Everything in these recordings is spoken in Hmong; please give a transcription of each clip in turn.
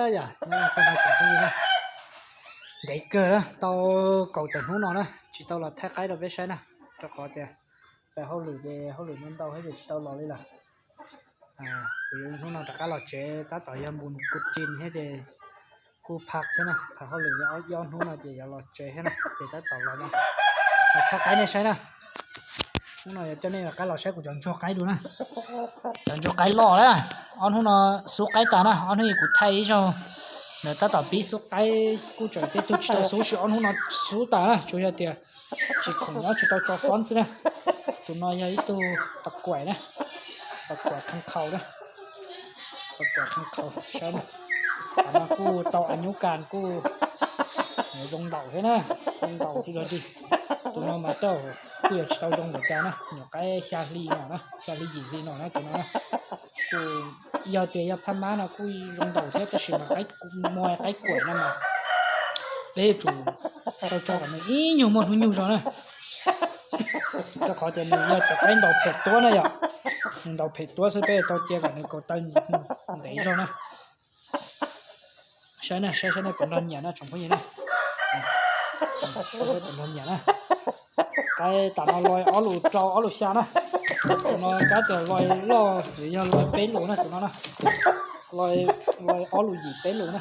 Yog nyob tag no tsoom phooj ywg na, ntev kawg na, tau kaum tawm hnub no na tsis tau los thaij qaib rau peb saib na, rau qhov tias peb hauj lwm ces hauj lwm ntau ntau thiab ces tsis tau los li lawm. Kuv yuav hnub no rov qab los tsev tab tom yog npus kuv ris thiab ces kuj phaj thiab na, phaj hauj lwm ib ob hnub no ces yuav los tsev thiab na ces tab tom los no, los thaij qaib nej saib na. Hnub no yog coj nej rov qab los saib kuv cov ntsuag qaib dua na. Cov ntsuag qaib loj na, ob hnub no xub qaib tas na, ob hnub kuv thaij ib zaug, nws tab tom pib xub qaib kuj tseem tej tug tsis tau xub, sis ob hnub no xub tas na, tsuas yog tias tsis khoom nyob tsis tau tso xob xwb na. Tus no yog ib tug pas kuam na, pas kuam khee qhaus na, pas kuam khee qhaus saib na. Tam no kuj tau a nyub kas kuj zoo ntaus thiab na, zoo ntaus tsis tag li. Tus no mas tej kuj yog tsis tau zoo npaum cas na, nyuam qaib xya hli no na, xya hli yim hli no na tus no na. Kuj yog tias yog phaj mab no kuj zoo ntaus thiab tab sis mas qaib, muaj qaib kuam no mas peb yuav tsum tau tso kom nws ib nyuag muaj hnub nyoog zog na. Rau qhov tias nws yog cov qaib ntaus phem tuab na yom, nws ntaus phem tuab xwb peb tau cia kom nws kaus taw ntev zog na. Saib na, saib saib nej puas nrog nyiam na tsoom phooj ywg na. Saib nej puas nrog nyiam na. Qaib tam no loj ob lus rau ob lus xya na. Tus no kab tias loj loj yog loj peb lus na tus no na. Loj ob lus yim peb lus na.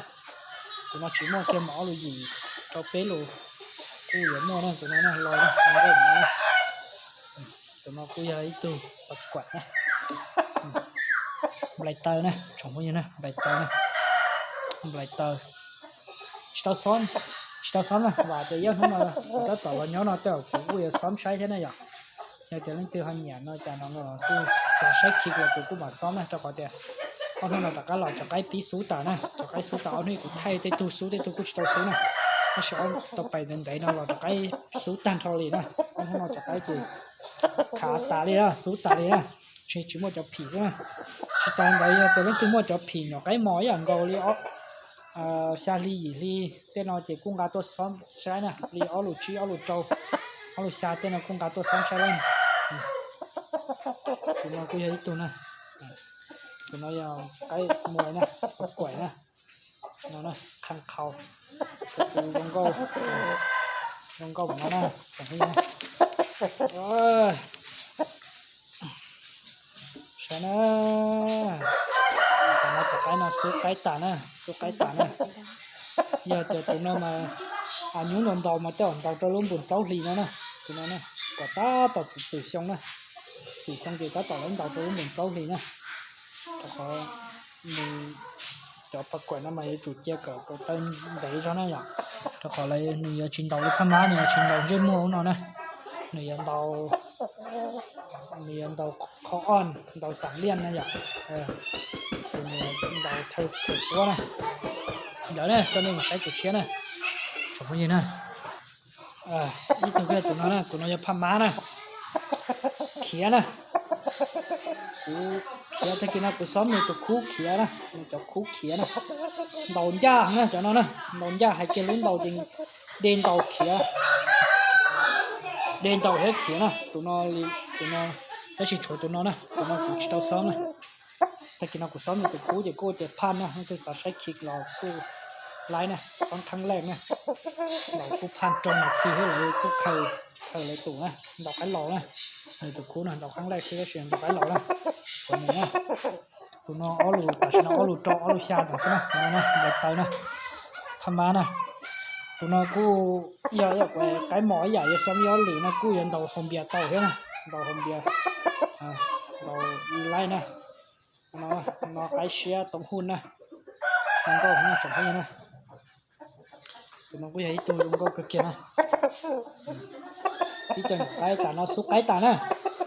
Tus no tsis muaj kiag mas ob lus yim rau peb lus kuj yuav muaj na tus no na, loj na. Tus no kuj yog ib tug pas kuam na. Nplais taw na tsoom phooj ywg na, nplais taw na. Nplais taw. Tsis tau xob, tsis tau xob na, vam tias ib hnub no kuv tab tom los nyob no tej zaum kuv kuj yuav xob saib thiab na yom. Yog tias leej twg ho nyiam no cas no los kuj xav saib khi los kuv kuj mam xob na, rau qhov tias ob hnub no rov qab los cov qaib pib xub tas na, cov qaib xub tas ob hnub kuv thaij tej tug xub tej tug kuj tsis tau xub na. Tab sis tau pais ntev ntev no los cov qaib xub tag nrho li na. Ob hnub no cov qaib ces khav tas li na, xub tas li na. Tsis, tsis muaj cov phim xwb na. Tsis tas ntawd yog tias leej twg muaj cov phim nyuam qaib mos ib yam nkaus li xya hli yim hli tej no ces kuj nqa tuaj xob saib na, li ob lus tsib ob lus rau, ob lus xya tej no kuj nqa tuaj xob saib lawm. Tus no kuj yog ib tug na. Tus no yog qaib muas na, pas kuam na. No na, khee qhaus, tus zoo nkauj, zoo nkauj no na. Saib na, tam no cov qaib no xub qaib tas na, xub qaib tas na. Yog tias tus no mas a nyub ntaus ntaus mas tej zaum ntaus rau lub npus plaub hlis no na. Tus no na, kom tab tom txwm txwm xyoo na, txwm xyoo ces tab tom lawv ntaus rau lub npus plaub hlis na. Rau qhov nws, cov pas kuam no mas yuav tsum cia kom kaus taw ntev zog na yom. Rau qhov nws yuav tsis ntaus li phaj mab, nws yuav tsis ntaus ntsej muag ub no na. Nws yuav ntaus, nws yuav ntaus qhov oj, ntaus xam liaj na yom. Ces nws ntaus chaw phem tuab na. Ntawd na, coj nej mus saib tus tshiab na, tsoom phooj ywg na. Ib tug tus no na, tus no yog phaj mab na, khiav na. Kuv khiav tag kis no kuv xob nws tus khub khiav na, nws cov khub khiav na. Ntaus ncaj na cov no na, ntaus ncaj hais kiag lub ntaus ces de ntaus khiav, de ntaus thiab khiav na. Tus no, tus no, tab sis tshuav tus no na, tus no kuv tsis tau xob na. Tag kis no kuv xob nws tus khub ces kuj ua tias phaj na, leej twg xav saib khi los kuj laib na, xob kheeb leej na. Ntaus kuj phaj roog nas this thiab lawv kuj khaws, khaws lawv tus na, ntaus qaib laus na. Nws tus khub no ntaus kheeb leej thiab tab sis ntaus qaib laus na. Tshuav nws na. Tus no ob lus, tam sim no ob lus rau ob lus xya ntawd xwb na, tus no na, nplais taw na, phaj mab na. Tus no kuj yog ib yam qaib mos ib yam, yuav xob ib ob lwm no kuj yuav ntaus haus npias tau thiab na, ntaus haus npias, ntaus ib laib na. No, no qaib siab toob huj na, zoo nkauj na tsoom phooj ywg na. Tus no kuj yog ib tug zoo nkauj kawg kiag na. Tib co nyuam qaib tas no xub qaib tas na.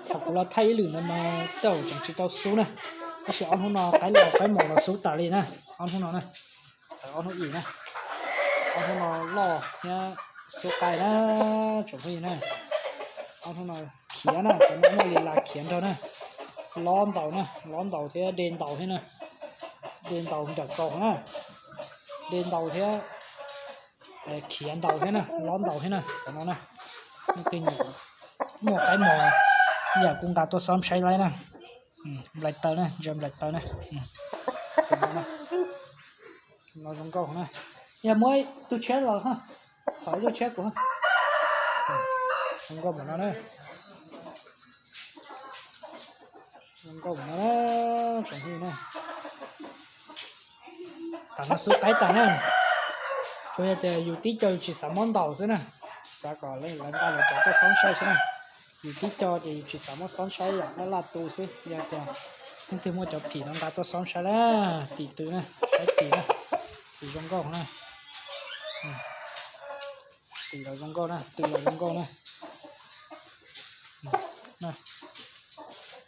Thaum kuv los thaij ib lwm no mas tej zaum tseem tsis tau xub na. Tab sis ob hnub no qaib los qaib mos los xub tas li na. Ob hnub no na, txawm ob hnub ib na, ob hnub no loj thiab xub qaib na, tsoom phooj ywg na. Ob hnub no khiav na, cov no muaj li las khiav nrog na. Lob ntaus na, lob ntaus thiab de ntaus thiab na. De ntaus nrawm kaus na, de ntaus thiab khiav ntaus thiab na, lob ntaus thiab na, cov no na. Leej twg nyiam muaj qaib mos ib yam kuj nqa tuaj xob saib laib na. Nplais taw na, ntsia nplais taw na. Tus no na, No zoo nkauj na. Yog muab tus tshiab los, txhom ib lub tshiab kuv. Zoo nkauj npaum no na. Zoo nkauj npaum no na, tsoom phooj ywg na. Tam no xub qaib tas na. Tsuas yog tias yus tib co yus tsis xav muab ntaus xwb na, xav kom lawv nqa lawv cov tuaj xob saib xwb na. Yus tib co ces yus tsis xav muab xob saib, yam laj laj tu xwb. Yog tias leej twg muaj cov phim no nqa tuaj xob saib na, tim tw na, saib tim na, tim zoo nkauj na. Tim los zoo nkauj na, tw los zoo nkauj na.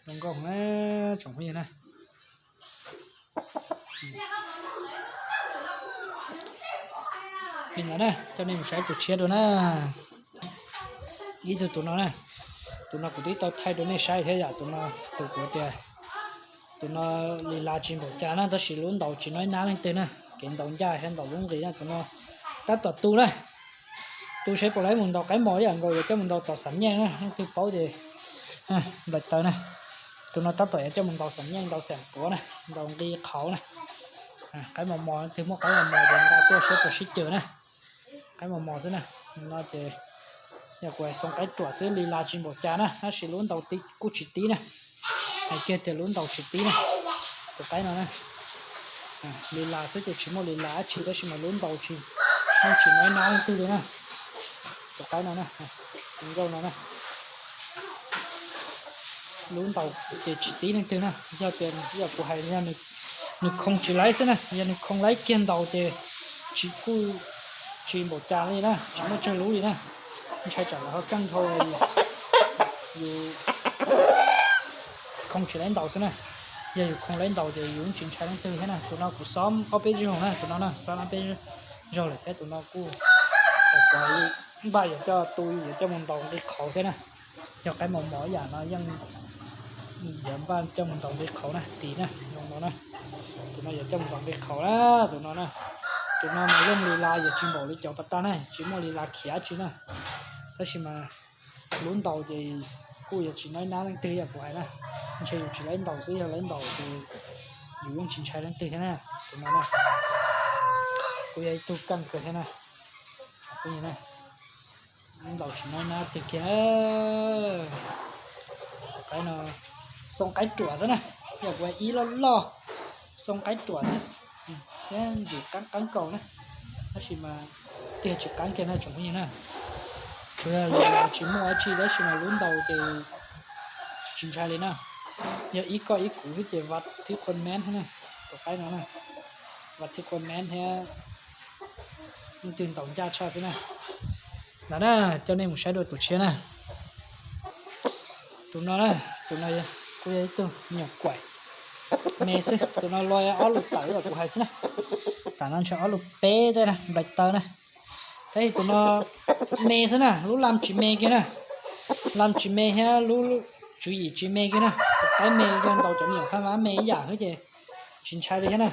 Zoo nkauj na, tsoom phooj ywg na. Li no na, coj nej mus saib tus tshiab dua na. Ib tug tus no na, tus no kuv twb tau thaij rau nej saib thiab yom, tus no, tus kuv tias tus no li las tsis npaum cas na, tab sis lub ntaus tsis noj nab leej twg na, kev ntaus ncaj thiab ntaus lub nqis na, tus no tab tom tu na. Tu saib puas laib mus ntaus qaib mos ib yam nkaus yuav coj mus ntaus tom xam nyeej na, leej twg paub ces nplaim taws na. Tus no tab tom yuav coj mus ntaus xam nyeej, ntaus xam puav na, ntaus nqi qhauv na. Qaib mos mos, leej twg muaj qaib mos mos ces nqa tuaj saib puas sib cws na. Qaib mos mos xwb na. No ces yog kuv hais xoo qaib ruam xwb, li las tsis npaum cas na, tab sis lub ntaus kuj tsis tib na. Hais kiag tias lub ntaus tsis tib na. Tus qaib no na, li las xwb ces tsis muaj li las dab tsi, tab sis mas lub ntaus tsis, yeej tsis noj nab leej twg li na. Tus qaib no na, nkauj no na. Lub ntaus ces tsis tib leej twg na, yog tias yam kuv hais, yog nws khoo tsis laib xwb na, yog nws khoo laib kiag ntaus ces tsis, kuj tsis npaum cas li na, tsis muaj tsawg lub li na. Ntshai tsam lawv ho keej dhau, yus khoo tsis laib ntaus xwb na. Yog yus khoo laib ntaus ces yus yeej tsis ntshai leej twg thiab na. Tus no kuv xob ob peb zaug na, tus no na xob ob peb zaug lawm thiab, tus no kuj npaj yuav coj tu, yuav coj mus ntaus nqi qhauv thiab na. Yog qaib mos mos ib yam no yeej yuav npaj coj mus ntaus nqi qhauv na, tis na, zoo no na. Tus no yuav coj mus ntaus nqi qhauv na, tus no na. Tus no mas yeej li las yuav tsis npaum li cov pas tag na, tsis muaj li las khiav tsi na. Tab sis mas lub ntaus ces kuj yuav tsis noj nab leej twg yam kuv hais na. Ntshe yus tsis laib ntaus xwb, yog laib ntaus ces yus yeej tsis ntshai leej twg thiab na. Tus no na, kuj yog ib tug keej kawg thiab na. Lub ntaus tsis noj nab twg kiag. Qaib no xoo qaib ruam xwb na, yog kuv ib loj loj xoo qaib ruam xwb, thiab ntxim qeeb qeeb nkaus na, tab sis mas tiag tsis qeeb kiag na tsoom phooj ywg na. Tsuas yog li tsis muaj dab tsi tab sis mas lub ntaus ces tsis ntshai li na. Yog ib koj ib kuv xwb ces vaj thib qhuav mab thiab na, tus qaib no na, vaj thib qhuav mab thiab, leej twg ntaus ncaj tshaj xwb na. Ntawd na, coj nej mus saib dua tus tshiab na. Tus no na, tus no kuj yog ib tug me nyuam kuaim me xwb, tus no los ob lus tawm los kuv hais xwb na. Tam no ntshe ob lus peb tej na, nplaim taw na. Tab sis tus no me xwb na, lub lam tsis me kiag na. Lam tsis me thiab lub tswv yim tsis me kiag na. Tus qaib me yog ntaus cov me nyuam phaj mab me ib yam xwb ces tsis ntshai li thiab na.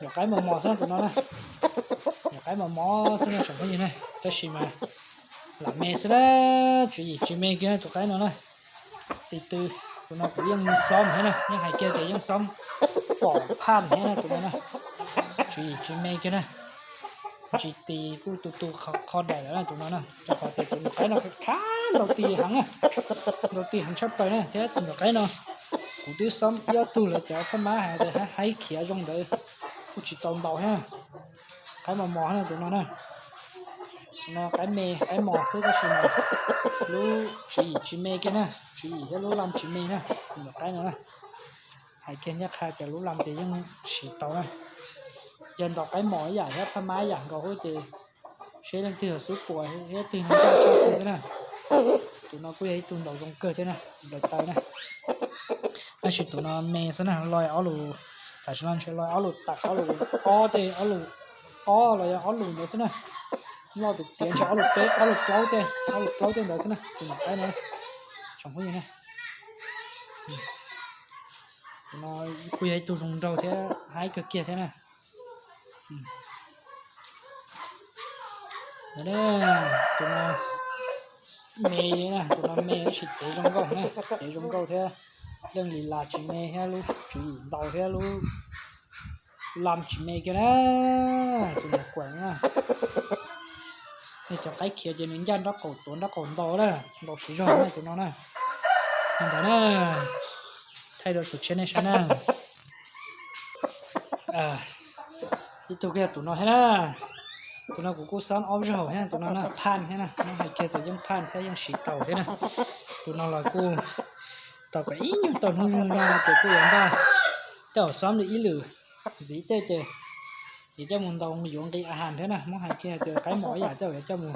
Nyuam qaib mos mos xwb na tus no na. Nyuam qaib mos mos xwb na tsoom phooj ywg na, tab sis mas lam me xwb na, tswv yim tsis me kiag na tus qaib no na. Tis tw, tus no kuv yeej xob thiab na, yeej hais kiag tias yeej xob pom phaj thiab na tus no na. Tswv yim tsis me kiag na. Ntsis tis kuj tu tu qho daim lawm na tus no na, rau qhov tias tus nyuam qaib no khav ntaus tis heev na, ntaus tis heev tshaj plaws na, thiab tus nyuam qaib no kuv twb xob ib ob tug lawv cov phaj mab hais tias haib khiav zoo ntawd kuj tsis txaus ntaus thiab. Qaib mos mos na tus no na. No qaib me qaib mos xwb tab sis mas lub tswv yim tsis me kiag na, tswv yim thiab lub lam tsis me na, tus nyuam qaib no na. Hais kiag ncaj qha ces lub lam ces yeej siv tau na. Yog ntaus qaib mos ib yam thiab phaj mab ib yam nkaus xwb ces seb leej twg xub puas thiab twg no ncaj tshaj twg xwb na. Tus no kuj yog ib tug ntaus zoo kawg thiab na, nplaim taw na. Tab sis tus no me xwb na, loj ob lus, tam sim no ntshe loj ob lus tawm, ob lus ob tej, ob lus ob los yog ob lus ntawd xwb na. Loj tus tiav ntshe ob lus peb, ob lus plaub tej, ob lus plaub tej ntawd xwb na, tus nyuam qaib no. Tsoom phooj ywg na, tus no kuj yog ib tug zoo nraug thiab haib kawg kiag thiab na. Tus no me, tus no me tab sis cev zoo nkauj na, cev zoo nkauj thiab, leej li las tsis me thiab lub tswv yim ntau thiab lub Lam tsis me kiag na, tus nyuam kuam na. Nws cov qaib khiav ces nws ncaj nraub qaum tuav nraub qaum ntaus na, ntaus siv zog na tus no na. Li ntawd na, thaij rau tus tshiab nej saib na. Ib tug kuj yog tus no thiab na. Tus no kuv kuj xob ob zaug thiab, tus no na phaj thiab na, muab hais kiag tias yeej phaj thiab yeej siv tau thiab na. Tus no los kuj tau kom ib nyuag tau hnub zoo no ces kuj yuav npaj tej zaum xob li ib lwm, ntxiv tej ces yuav coj mus ntaus yuav nqi a has thiab na, muab hais kiag tias qaib mos ib yam tej zaum yuav coj mus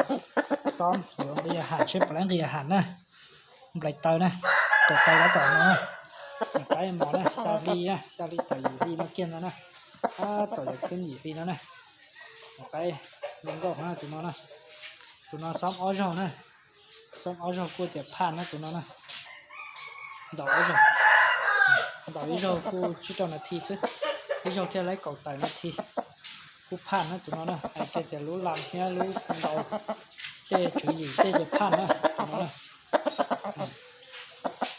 xob yuav nqi a has seb puas laib nqi a has na. Nplais taw na, kaum taw tab tom no na. Qaib mos na, xya hli na, xya hli tawm yim hli no kiag no na. Tab tom yuav khwb yim hli no na. Qaib zoo nkauj na tus no na. Tus no xob ob zaug na. Xob ob zaug kuj tias phaj na tus no na. Ntaus ob zaug, ntaus ib zaug kuj tsib rau nas this xwb, ib zaug thiaj laib kaum tawm nas this. Kuj phaj na tus no na, hais kiag tias lub lam thiab lub ntaus tej tswv yim tej ces phaj na tus no na.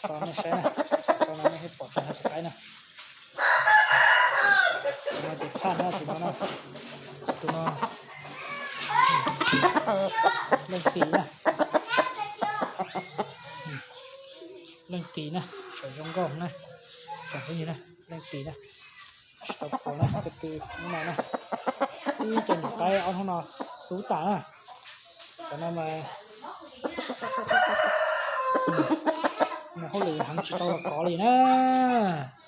Tso nej saib na, tso no nej thiaj pom tag tus qaib na. Tus no ces phaj na tus no na. Tus no leej tis na. Leej tis na, tseem zoo nkauj na. Tseem pheej yig na, leej tis na. Tsis tau phuav na, ko tw hnub no na. Ib co nyuam qaib ob hnub no xub tas na. Cov no mas nws hauj lwm heev tsis tau los kov li na.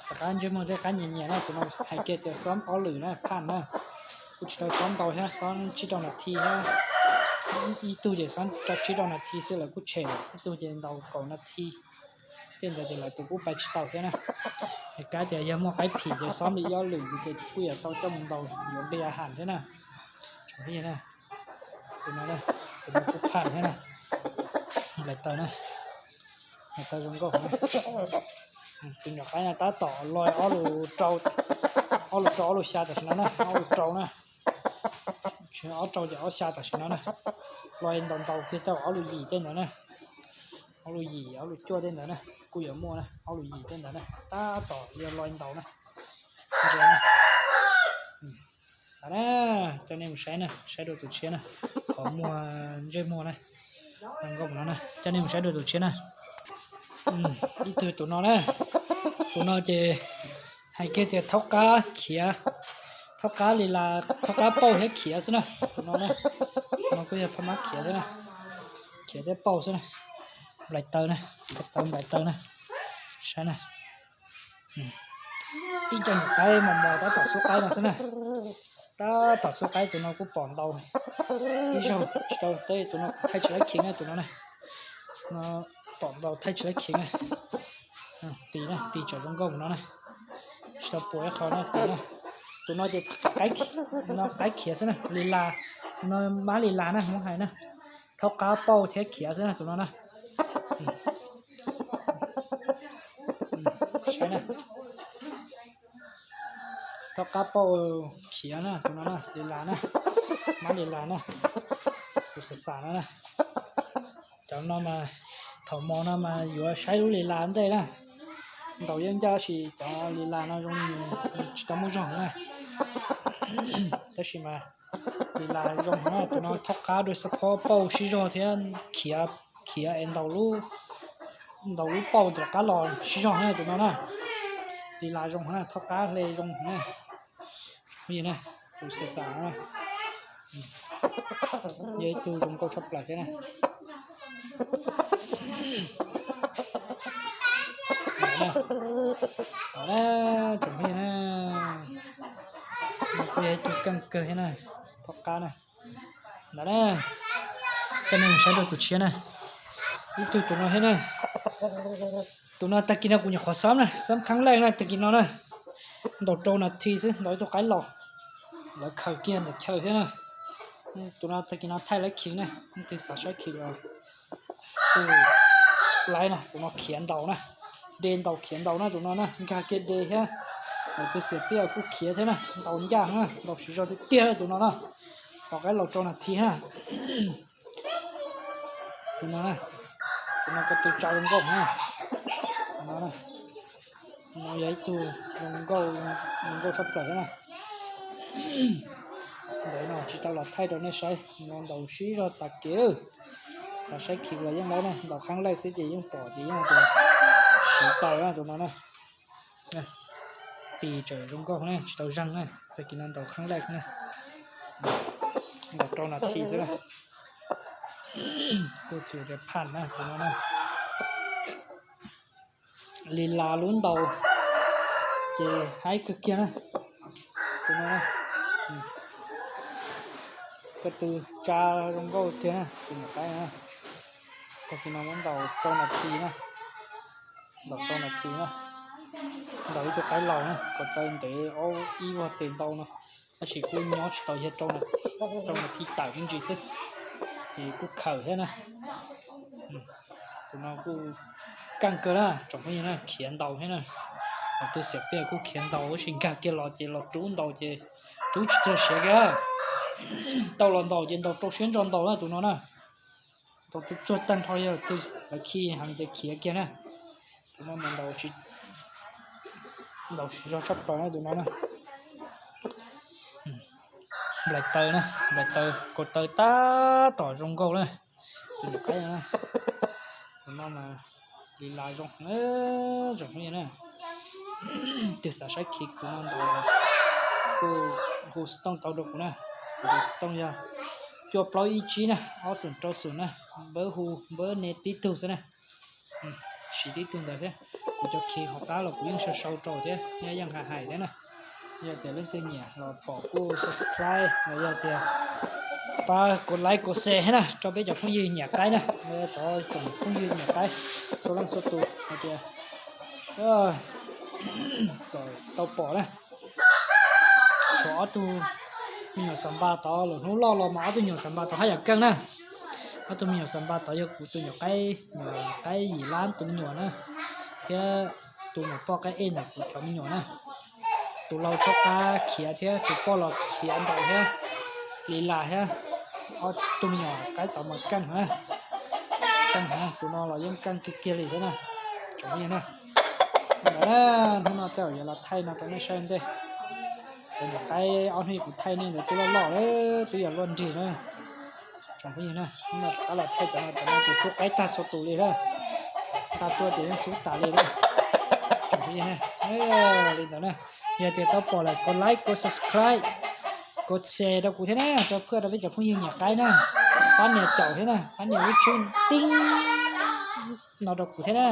Rov qab ntsej muag tej qaib nyias nyias na, tus no hais kiag tias xob ob lwm na, phaj na. Kuj tsis tau xob ntau thiab, xob tsib rau nas this thiab. Ib tug ces xob rau tsib rau nas this xwb lawv kuj tshem lawm, ib tug ces ntaus kaum nas this. Tej ntawd ces lawv tus kuj pais tsis tau thiab na. Hais kab tias yog muaj qaib phim ces xob li ib ob lwm ntxiv ces kuj yuav tau coj mus ntaus yuav nqi a has thiab na. Tseem pheej yig na. Tus no, tus no kuj phaj thiab na. Nplais taw na. Nplais taw zoo nkauj na. Tus nyuam qaib no tab tom loi ob lus rau, ob lus rau ob lus xya tam sim no na, ob lus rau na. Ob rau ces ob xya tam sim no na. Loi ntaus ntaus kiag tau ob lus yim tej ntawd na. Ob lus yim ob lus cuaj tej ntawd na, kuj yuav muaj na, ob lus yim tej ntawd na, tab tom yuav loi ntaus na. Ntsia na. Coj nej mus saib na, saib dua tus tshiab na, qhov muag ntsej muag na, zoo nkauj no na, coj nej mus saib dua tus tshiab na. Ib tug tus no na, tus no ces hais kiag tias thaub qab khiav, thaub qab li las, thaub qab pauj thiab khiav xwb na, tus no na. Tus no kuj yog phab mab khiav thiab na, khiav thiab pauj xwb na. Nplais taw na, nplais taw, nplais taw na, saib na. Tib co nyuam qaib mos mos tab tom xub qaib no xwb na. Tab tom xub qaib, tus no kuj pom ntaus ib zaug tsis tau, tus no thaij tsis laib khiv na, tus no na. No pom ntaus thaij tsis laib khiv na. Tis na, tis tseem zoo nkauj no na. Tsis tau puas ib qho na, tus no. Tus no ces qaib khiav xwb na, li las, no mab li las na, muab hais na. Thaub qab pauj thiab khiav xwb na tus no na. Saib na. Thaub qab pauj khiav na tus no na, li las na, mab li las na, tus xam xam no na. Cov no mas thaum mos no mas yuav saib lub li las ntej na. Ntaus yeej ncaj tab sis cov li las no zoo tsis tau muaj zog na. Tab sis mas li las zoo heev na, tus no thaub qab dua xab phob pauj sib zog thiab khiav, khiav es ntaus lub, ntaus lub pauj tom qab los sib zog na tus no na. Li las zoo heev na, thaub qab hle zoo heev na. Tus xam xam no na, yog ib tug zoo nkauj tshaj plaws thiab na. Ntawd na, tsoom phooj ywg na, no kuj yog ib tug keej kawg thiab na, thaub qab na. Ntawd na, coj nej mus saib dua tus tshiab na. Ib tug tus no thiab na. Tus no tag kis no kuv nyuam qhuav xob na, xob qhab leej na, tag kis no na. Ntaus rau nas this xwb, ntaus ib tug qaib los, lawv khaws kiag ntawm chaw thiab na. Tus no tag kis no thaij laib khiv na, leej twg xav saib khiv los tus laib na, tus no khiav ntaus na. De ntaus khiav ntaus na tus no na, nkag kiag de thiab. Lawv tus xiam tiaj kuj khiav thiab na, ntaus ncaj na, ntaus siv zog tiag tiag tus no na. Ntaus qaib los rau nas this na. Tus no na, tus no ko tw tsa zoo nkauj na. No, no yog ib tug zoo nkauj, zoo nkauj tshaj plaws thiab na. Ntawm no tsis tau los thaij rau nej saib, no ntaus sib zog tas kev lawm. Xav saib khi los yeej lawm na, ntaus qhab lej xwb ces yeej pom ces yeej tias siv tau na tus no na. Tis tseem zoo nkauj na, tsis tau zeeg na, tag kis no ntaus qhab lej na. Ntaus rau nas this xwb na. Kuj txhais tias phaj na tus no na. Li las lub ntaus ces haib kawg kiag na. Tus no na, ko tw tsa zoo nkauj tiag na tus nyuam qaib na. Tag kis no muab ntaus rau nas this na. Ntaus rau nas this na. Ntaus ib tug qaib laus na, ko taw ntev ib vuag tes ntau no. Tab sis kuj nyob tsis tau yog rau nas this tawm me ntsis xwb, ces kuj khawm thiab na. Tus no kuj keej kawg na tsoom phooj ywg na, khiav ntaus thiab na. Tus twg xiam pliaj kuj khiav ntaus, tab sis nkag kiag los ces los rub ntaus ces rub tsis txog siav kiag. Tau los ntaus ces ntaus rau siab ntso ntaus na tus no na. Ntaus tsuag tsuag tag nrho, yog tus lawv khi heev ces khiav kiag na. Tus no mas ntaus tsis, ntaus tsis zog tshaj plaws na tus no na. Nplaim taw na, nplaim taw, ko taw tab tom zoo nkauj na. Tus nyuam qaib no, tus no mas li las zoo, zoo heev na. Tus xav saib khi tus no ntaus kuj hu xov tooj tau rau kuv na. Kuv tus xov tooj yog cuaj plaub ib tsib na, ob xoom rau xoom na. Npawb hu, npawb ne tib tug xwb na. Siv tib tug ntawd thiab. Kuv cov khi hauv qab los kuv yeej sau sau rau thiab, yeej hais hais thiab na. Yog tias leej twg nyiam los pom kuj subscribe los yog tias pab kuv like kuv share thiab na rau peb cov phooj ywg nyiam qaib na, cov tsoom phooj ywg nyiam qaib txhua leej txhua tus hais tias kom tau pom na. Tshuav ob tug me nyuam xam npas tod, lwm hnub loj los mas ob tug me nyuam xam npas tod haj yam keej na. Ob tug me nyuam xam npas tod yog kuv tus nyuam qaib, nyuam qaib yim lab tus me nyuam na, thiab tus nyuam poj qaib ej ntawm kuv cov me nyuam na. Tus laus txhob qab khiav thiab tus poj los khiav ntaus thiab, li las thiab. Ob tug me nyuam qaib tod mas keej heev, keej heev, tus no los yeej keej kiag kiag li thiab na. Tsoom phooj ywg na, hnub no tej zaum yuav los thaij no rau nej saib ntej. Cov nyuam qaib ob hnub kuv thaij nej ntawd twb loj loj lawm, twb yuav luaj nrig na. Tsoom phooj ywg na, hnub no rov qab los thaij cov no, cov no ces xub qaib tag txhua tus li na. Nqa tuaj ces yeej xub tas li na. Tsoom phooj ywg na, li ntawd na, yog tias tau pom lawm kov like, kov subscribe, kov share rau kuv thiab na, rau phwj rau peb cov phooj ywg nyiam qaib na. Pab nias caum thiab na, pab nias lub tswb tib no rau kuv thiab na,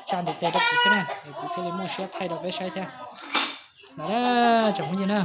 tsa ntiv tes rau kuv thiab na, es kuv thiaj li muaj siab thaij rau peb saib thiab. Ntawd na, tsoom phooj ywg na.